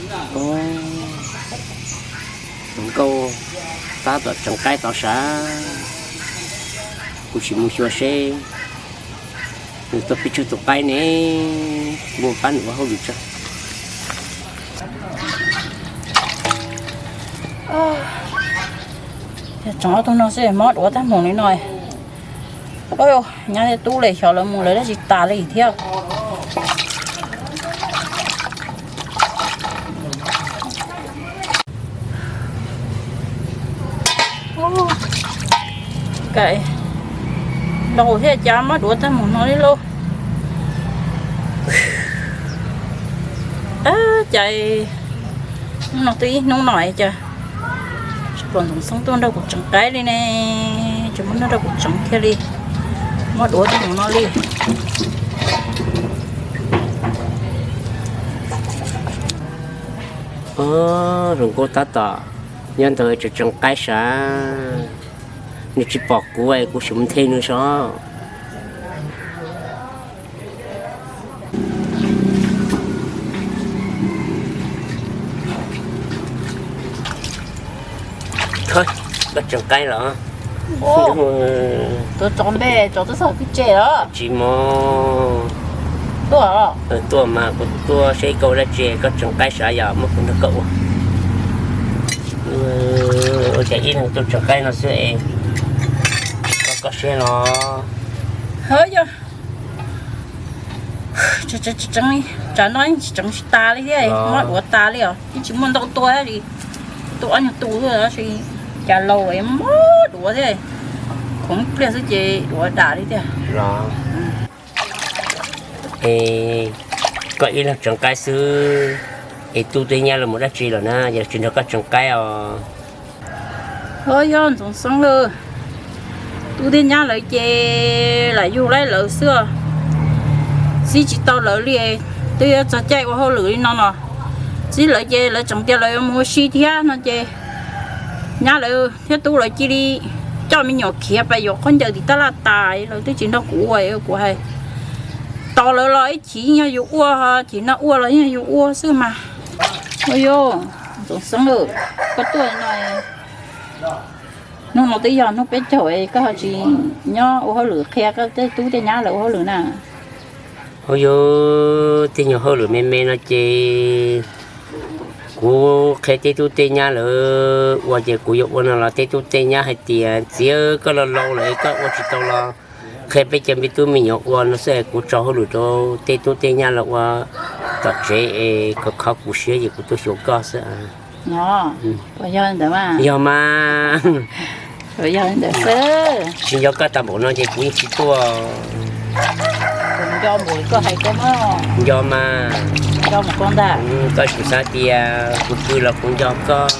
Ub, nkauj tab tom tseev qaib tod sav, kuv sim mus xyuas seb nws tuaj pib tsawg tus qaib ne, kuv mus pab nws ua hauj lwm tso. Tseem ob tug no xwb mob duav tag mus li no. Nyab thiab tub li xyov lawv mus lawv dab tsi tas li thiab. Laus thiab cas mob duav tag mus no li lauj. Cas hnub no twb ib hnub no cas tsis pom Ntxoov Xeeb tuaj nrog kuv tseev qaib li ne, tsis muab nrog kuv tseev thiaj li mob duav tag mus no li. Zoo nkauj tab tom nyob ntawd tseem tseev qaib sav, nws tsis pom kuv es kuv sim mus nthe nws sav. Koj tseev qaib los? Tuav tsov npe tsov twb txog kwj tse los? Tsis mog. Tuaj, tuaj mas kuv tuaj seb koj ua dab tsi, koj tseev qaib sav yom, muab kuv nrog koj ua. Ua cas ib leeg tuaj tseev qaib no xwb es, koj koj siab no. Yog tsam no tseem tseev tsis tas li thiab, mob duav tas li os, yeej tsis muaj ntau tua li, tua ob nyuag tus xwb, cas laus lawm mob duav thiab, khoov ib pliag xwb ces duav dam li tiag. Es koj ib leeg tseev qaib xwb es tub thiab nyab lawv mus dab tsi lawm na, yog tsis nrog koj tseev qaib os? Ho yog Ntxoov Xeeb lawm, tub thiab nyab lawv ces lam yug laib lawv xwb os, txib tsis tau lawv li. Twb yuav txog caij ua hauj lwm li no no, txib lawv ces lawv tseem tias lawv yuav mus ua si thiab no ces nyab lawv thiab tub lawv cia li coj me nyuam khiav pais yuav khaub ncaws tim tab laj tas, lawv twb tsis nrog kuv ua, kuv hais tos lawv los ib chim yeej yog yus ua, chim no ua los yeej yog yus ua xwb mas. Ua yog Ntxoov Xeeb, koj tuaj no, hnub no twb yog hnub peb caug, koj ho tsis nyob ua hauj lwm qhia koj tej tub tej nyab lawv ua hauj lwm na? Ua yog tej nyuag hauj lwm me me no ces kuv qhia tej tub tej nyab lawv ua ces kuv yuav ua no los tej tub tej nyab hais tias txiv koj laus laus lawm koj ua tsis tau los qhia peb cov me tub me nyuam ua no xwb es kuv tso hauj lwm rau tej tub tej nyab lawv ua tom tsev es khov khov kuv siab ces kuv tuaj xyuas koj xwb. Yog mas, tsis nco koj tag npaum no ces kuv yeej tsis tuaj. Nco mas, koj sim xav tias kuv pw los kuv nco koj,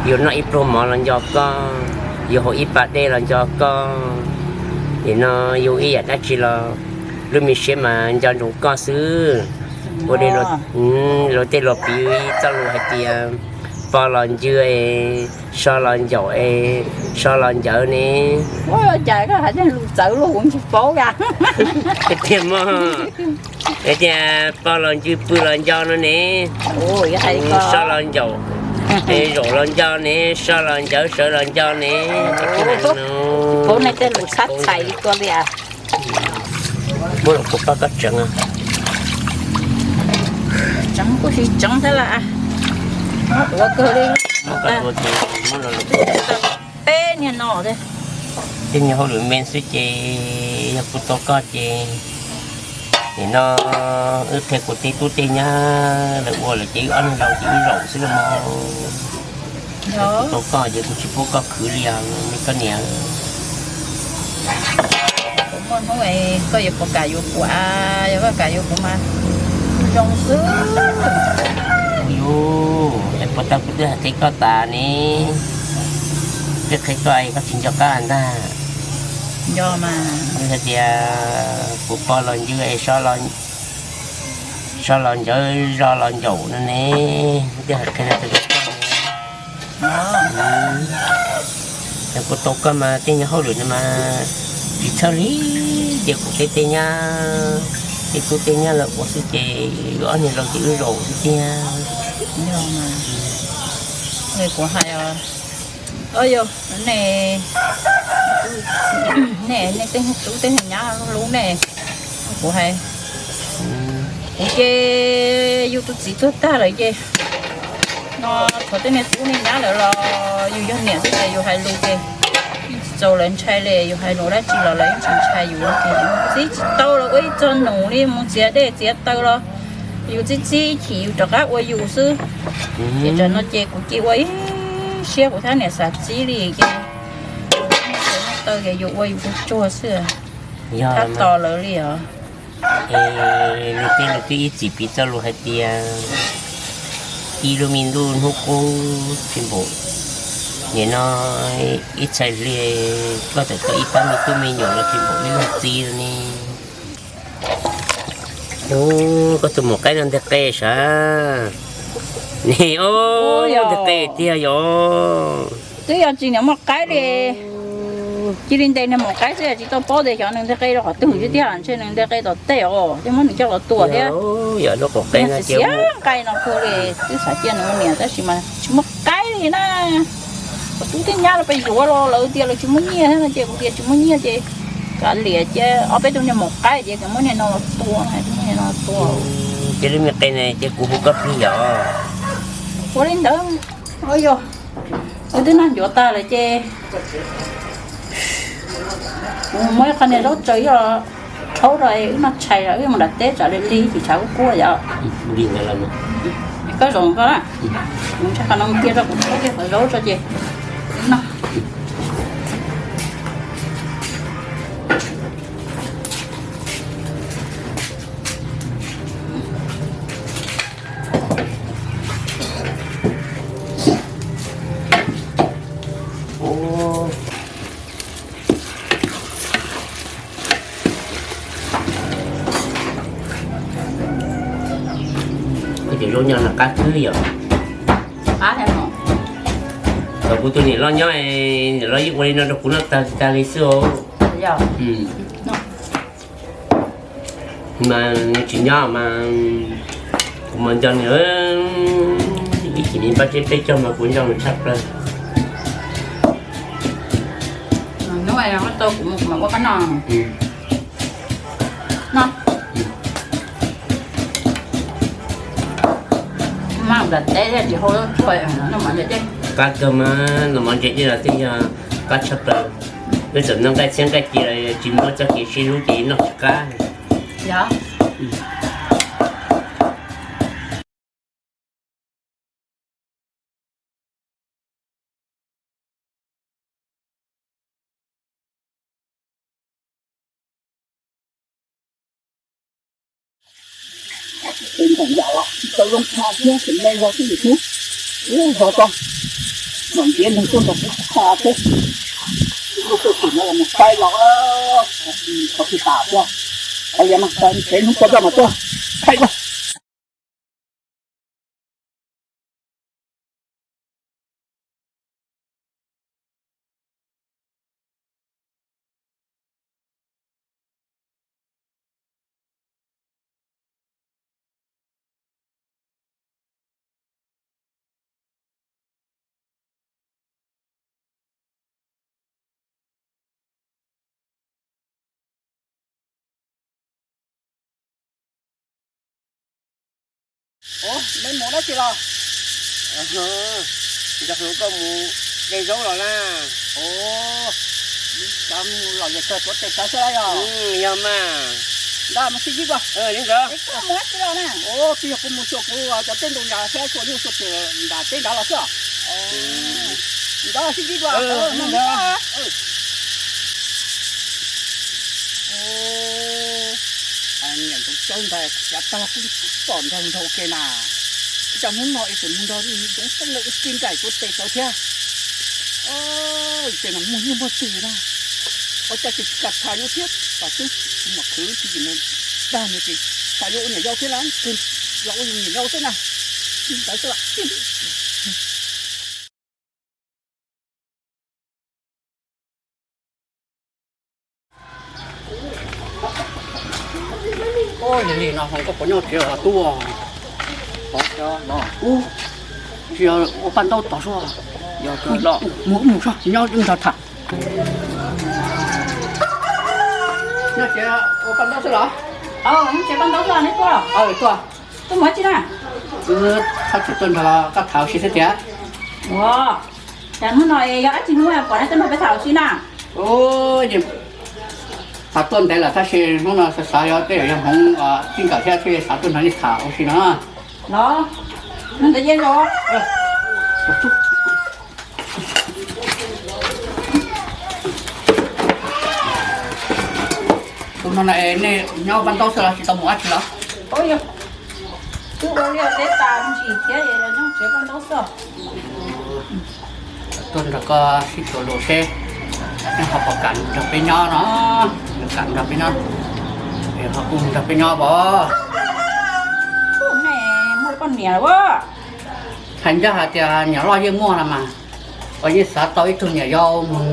yuav noj ib pluag mov los nco koj, yuav haus ib pas dej los nco koj, nim no yus ib yam dab tsi los lub me siab mas nco ntsoov koj xwb. Ua li luag tej luag piv txoj lus hais tias pog los ncw es so los ncaum es so los ncawv ne. Cas koj hais tej lus txawv luaj kuv tsis paub a. Tiag mog, es tias pog los ncw pw los nco no ne, so los ncaum, zaum los nco ne, so los ncawv sawv los nco ne. Paub nej tej lus txhab txhais li koj li a. Muab los kuv pab koj tseev. Tseev kuj tsis tseev thiab las. Ua kawg li. Peb niag no thiab. Tej nyuag hauj lwm me xwb ces yog kuv tau koj ces nim no wb qhia kuv tej tub tej nyab lawv ua lawm ces wb ob niag laus ces wb zaum xwb los mas. Kuv tau koj ces kuv tsis pub koj khwv li os me koj niam. Kuv muaj hnub koj yuav puas kam yuav kuv, yog koj kam yuav kuv mas zoo xwb. Yus, es puas tau kuv twb hais qhia koj tas ne, twb qhia koj es koj tsis nco qab ntag. Nco mas. Hais tias kuv pog los ncw es so los ncawv zo los ncaum no ne, twb hais qhia rau koj. Yog kuv tau koj mas tej nyuag hauj lwm no mas tsis txhawj li, ces kuv tej tej nyab, tej tub tej nyab lawv ua xwb ces wb ob niag laus ces wb zaum xwb tiag. Yog mas, kuv hais os, yog nej, nej, nej tej tub tej nyab hlub nej, kuv hais, kuv ces yus tus txiv tuag tag lawm ces no, tshuav tej niag tub niag nyab lawm los yus yog niam xwb ces yus hais lus ces yeej tsis txaus lawv ntshai li, yus hais lus dab tsi los lawv yeej tsis ntshai yus ces yus txib tsis tau los ua ib txog nus li, mus txiav dej txiav taw los yus txib txib chim yus rov qab ua yus xwb. Ces tam no ces kuv cia ua ib siab kuv thiab niam xav txib li ces, taw ces yus ua yus tsuag tsuag xwb, tab tom lawv li os. Es nws tej nws twb ib txwm piv txoj lus hais tias ib lub me ntuj hnub qub tsis npaum, nim no ib txhais hli koj txawm tau ib pab me tub me nyuam los tsis npaum ib leeg txiv li ne. Koj tus maum qaib no nteg qe sav ne, nteg qe tiag yom. Twb yog tsis niam maum qaib li, cia li ntes niag maum qaib xwb, tsis tau paub tias xyov nws nteg qe rau qhov twg xwb tiag, ntshe nws nteg qe tom tej os, thiaj muab nws coj los tua thiab. Yog lub qaum qe no xiav nqaij no kawg li, twb xav cia nws ua niam tab sis mas tsis muaj qaib li na. Kuv tub thiab nyab los pes yuav los lawv tias lawv tsis muaj nyiaj thiab no ces kuv tias tsis muaj nyiaj ces kav liam cia ob peb tug niag maum qaib ces kav muab niag no los tua, muab niag no los tua. Ces lub me qe ne ces kuv hu koj plig yom. Ua li ntawd, yog wb twb noj ncuav tag lawm ces kuv muab ib qho niag zaub tsaws ib los rhaub rau wb noj tshais, wb mus nram teb tsam li lig ib chim tshav kub kub yom. Koj zaum koj na, mus ntshai qhov no mus kiag rau kuv rhaub kiag qhov zaub tso ces wb noj. Koj cov zaub nyob no qab twb yom. Qab thiab no. Thaum kuv tus niam loj nyob, niam loj yeej ua li no rau kuv noj tag tag li xwb os. Yog. Mas nws tsis nyob mas kuv mas nco nws, ib chim nws npaj tsiab peb caug mas kuv nco nws tshaj plaws. Hnub no kuv mus kuv mam ua koj noj. Noj. Mas nram teb thiaj tsis hau tsuag, noj mov ntses dej. Qab kawg mas noj mov ntses dej los twb yog qab tshaj plaws. Peb txawm noj nqaij txhiab nqaij ci los tsis muaj txoj kev sib hlub ces noj tsis qab. Yog. Tus ntawm yam los tsis tau zoo tshaj thiab, tus me zog xwb yus xwb. Ub, zog tso, mam ntiav neeg tuaj nrog kuv tshaj thiab. Lub tuaj tim no los mus sai los, qhov twg tas tuaj, qhov yog no sai tsev hnub tuaj coj mas tuaj, thaij tuaj. Ua, me mus dab tsi los? Nco hlub koj mus de zaub los na. Ua, cov me mus lom zem kawg tuav tes tsawv xwb los yog? Yog mas. Ntawd mus sib ntsib dua. Koj mus dab tsi los na? Ua, twb yog kuv mus xyuas kuv cov teb ntoo nrad thiab xyuas nyuj xyuas twm nram teb nrad los xwb. Ntawd sib ntsib dua. Niam ntxoov tsawb ntag, yav tag kuj pom nrog nrog ua ke na. Ib cov hnub no es tseem mus nrog ntxoov tsawb lawv ua ke nraim tuav tes tsawv thiab. Ces no muaj nyiaj muaj twm na. Ua cas ces tsis kam txhais yuav thiab, tam twb mam khwv tsis mus dag nws ces txhais yuav ua niam yau thiab na, los ua niam yau xwb na. Ntawd xwb los. Ua li no ho koj puas nyob tsev os tub? Ub, Tsis yog ua paj ntaub tos sua. Yog mus mus sua nyob nrog tham. Nyob tsev ua paj ntaub xwb los? Nyob tsev paj ntaub xwb neb tuaj. Tuaj, tuaj mus dab tsi na? Wb thab tsis tuaj nrog koj tham ua si xwb tiag. Ua, cas hnub no yog dab tsi hnub pom neb tuaj nrog peb tham ua si na? Ua, tham tuaj ntev lawm tab sis hnub no xav xav yog tej yog hmoov txij nkawm thiab thiaj xav tuaj nrog nej tham ua si no. Los, ntawd yeej los. Tus no na, nej nyob paj ntaub xwb los tsis tau mus dab tsi los? Twb ua liaj teb tas ntsis thiab es los nyob tsev paj ntaub xwb. Tuaj nrog koj sib txuas lus seb nej ho puas kam nrog peb nyob no, kam nrog peb nyob, es ho kuj nrog peb nyob pom. Nej muaj poj niam lawm. Hais ncaj hais tias niam loj yeej muaj no mas, kuv yeej xav tau ib tug niam yau mus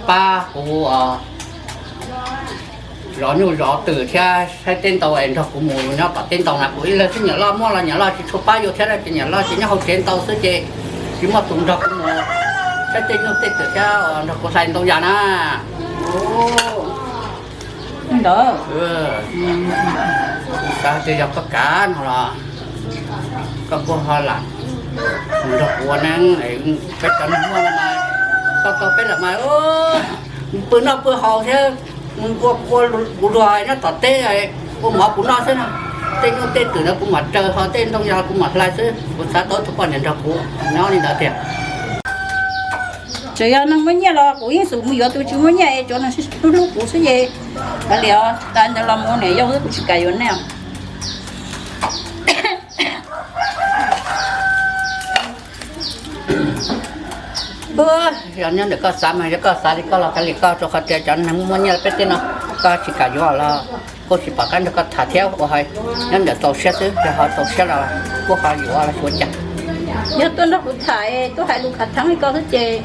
pab kuv zov nyuj zov twm thiab saib teb ntau es nrog kuv mus nyob tom teb ntau na. Kuv ib leeg xwb niam loj muaj los niam loj tsis tshua pab yuav thiab ces niam loj ces nyob hauv tsev ntau xwb ces tsis muaj tus nrog kuv mus saib tej nyuj tej twm thiab nrog kuv hlais ntau yam na. Ntawd, xav tias yog koj kam no los koj kuj ho lam nrog kuv ua neeb, peb cov neeg muaj no mas, koj tau peb lawm mas pw noj pw haus thiab, mus ua kua kuv luag nyob tom teb, ua mov kuv noj xwb no. Tej nyuj tej twm ntawd kuv mam raws ho tej ntoo yog kuv mam hlais xwb. Kuv xav tau tus poj niam nrog kuv nyob li ntawd tiag. Txawm yog neeg muaj nyiaj los kuv yeej xub mus yuav tus tsis muaj nyiaj es cov neeg hlub hlub kuv xwb ces kav liam, tas ntawd los mus niam yau xwb kuv tsis kam yuav nej. Yog nyob ntawm koj xav mas yog koj xav li koj los kav liam koj, rau qhov tias cov neeg muaj nyiaj peb tej no koj tsis kam yuav los kuj tsis pom qab nrog koj tham thiab ua hais. Nyob ntawm txaus siab xwb, yog ho txaus siab los kuj ho yuav los tsis ua cas. Yog tuaj nrog kuv tham, tuaj hais lus khav theeb li koj xwb ces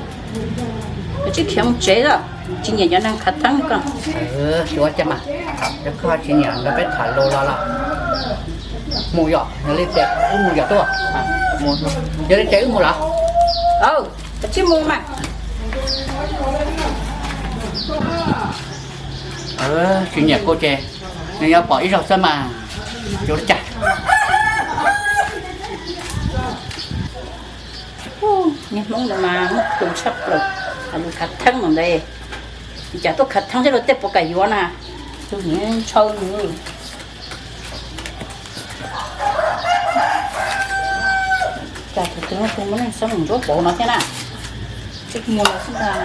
kuv tsis khiav mus tsev lawm, tsis nyiam cov neeg khav theeb li koj. Tsis ua cas mas, yog koj tsis nyiam nrog peb tham lus los los mus yom, yog li ces wb mus yom tuaj. Yog li ces wb mus los? Koj tsis mus mas. Tsis nyiam kuv ces nws yuav pom ib zaug xwb mas, tsis ua li cas. Niag Hmoob ntawd mas muaj tus tshaj plaws, lus khav theeb mus ntawd, cas tuaj khav theeb thiab luag tej puas kam yuav na, tus ntshaw nws. Cas tus twg tus muaj neeg xab mus ntsuab nkaus no thiab na. Tsis muaj los xwb ntag.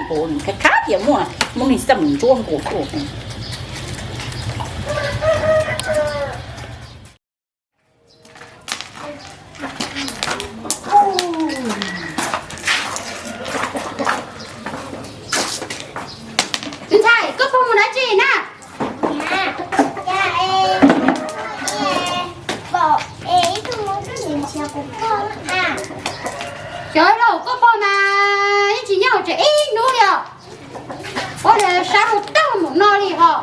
Nkaus khab khab tias muaj, muaj neeg xab mus ntsuab nkaus tuaj. Ntxhais, koj pog mus dab tsi na? Pom es ib tug Hmoob twb nim nrhiav kuv pog na. Cov laus, koj pog mas yeej tsis nyob hauv tsev ib hnub li os. Ua li sab mus tag mus no li ho.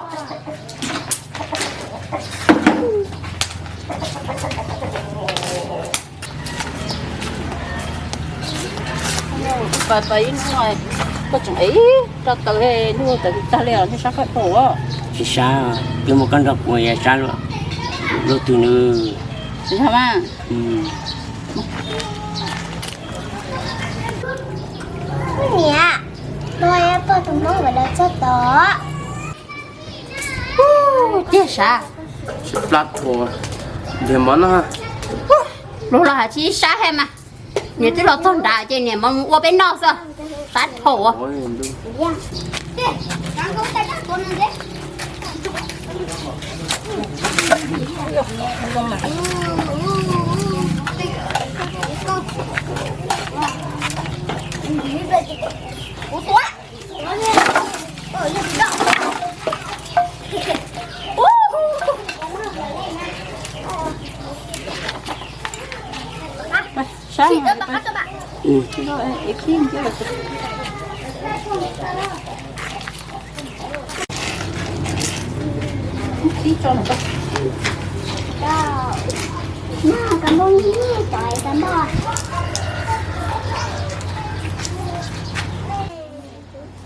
Pais pais ib hnub koj tseem ev rau taws, hnub taws tag li os, nej sab qab dhau. Tsis sab, twb muaj koj nrog kuv yog sab luaj, luag tus nws. Tsis yog mas. Niam, pog, pog tus Hmoob nkawd lawv txog tod. Tiag sav. Tsis plab thuav, ntiag mov noj. Luag los hais tsis sab he mas. Niam twb los txog nrad ces niam mov mus ua peb noj xwb. Sab dhau. Sab.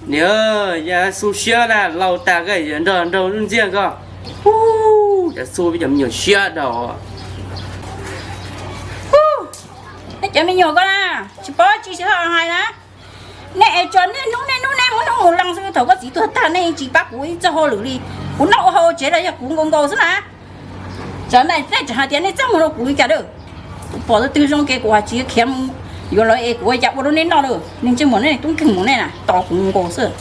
Niam, yog xu siab na, laus tas koj yuav nrog nraug lub ntxiaj koj. Hu, cov xu peb cov me nyuam siab dhau. Hu, nej cov me nyuam ko na, tsis paub tsis tsis hais na. Nej es tso nej hnub nej hnub nej muab hnub mus leej xwb, thaum koj txiv tuag tag nej tsis pab kuv ib txoj hauj lwm li. Kuv noj ua hauj tsev los yog kuv nkaus nkaus xwb na. Tsam nej tseem hais tias nej txaj muag rau kuv li cas lawm. Kuv pom tus twg zoo ces kuv hais tsis khiav mus yuav lawv es kuv ua cas ua rau nej noj lawm. Nej ntsej muag nej tub nkeeg mus nej na, tos kuv nkaus xwb.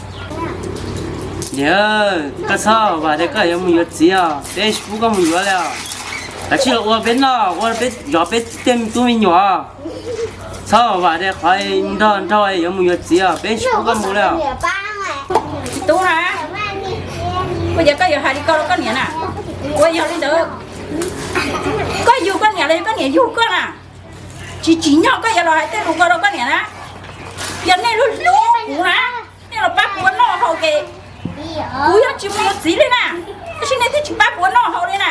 Niam, koj txhob vam tias koj yuav mus yuav txiv os, peb tsis pub koj mus yuav li os. Kav tsij los ua peb noj, ua peb zov peb tej tub me nyuam. Txhob vam tias qhov nrog nraug yuav mus yuav txiv os, peb tsis pub koj mus li os. Tub na, ua cas koj yuav hais li ko rau koj niam na? Ua yog li ntawd, koj yug koj niam los yog koj niam yug koj na? Tsis tsim nyog koj yuav los hais tej lus ko rau koj niam na. Yog nej hlub hlub kuv na, nej los pab kuv ua noj haus ces kuv yeej tsis mus yuav txiv li na, tab sis nej twb tsis pab kuv ua noj haus li na.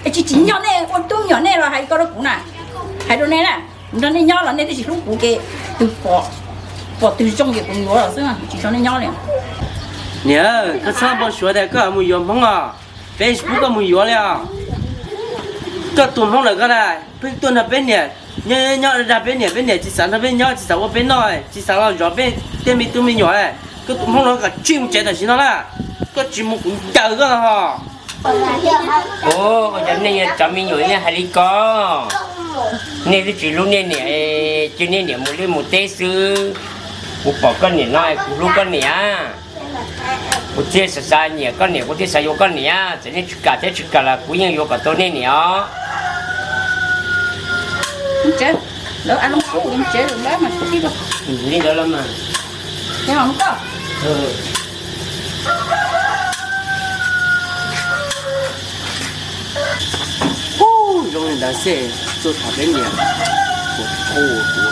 Es tsis tsim nyog nej ua tub me nyuam nej los hais li ko rau kuv na. Hais rau nej na, nrog nej nyob los nej twb tsis hlub kuv ces tus pom, pom twg zoo ces kuv yuav los xwb, tsis nrog nej nyob li. Niam, koj txhob npau suav tias koj mus yuav Hmoob os, peb tsis pub koj mus yuav li os. Koj tus Hmoob lawm koj na, pheej tuaj nrog peb niam nyob, nyob dag peb niam, peb niam tsis xav nrog peb nyob, tsis xav ua peb noj, tsis xav los zov peb tej me tub me nyuam. Koj tus Hmoob no kom tsij mus tsev tam sim no na, koj tsis mus kuv ncaws koj los hos. Ua cas nej cov me nyuam nej hais li ko? Nej twb tsis hlub nej niam, cia nej niam mus liaj mus teb xwb. Kuv pom koj niam no kuv hlub koj niam. Kuv thiaj xav xav nyiam koj niam, kuv thiaj xav yuav koj niam. Txawm nej tsis kam thiab tsis kam los kuv yeej yuav kom tau nej niam os. Li ntawd los mas. Ub, zoo li ntawd xwb tuaj tham peb niam, kuv, kuv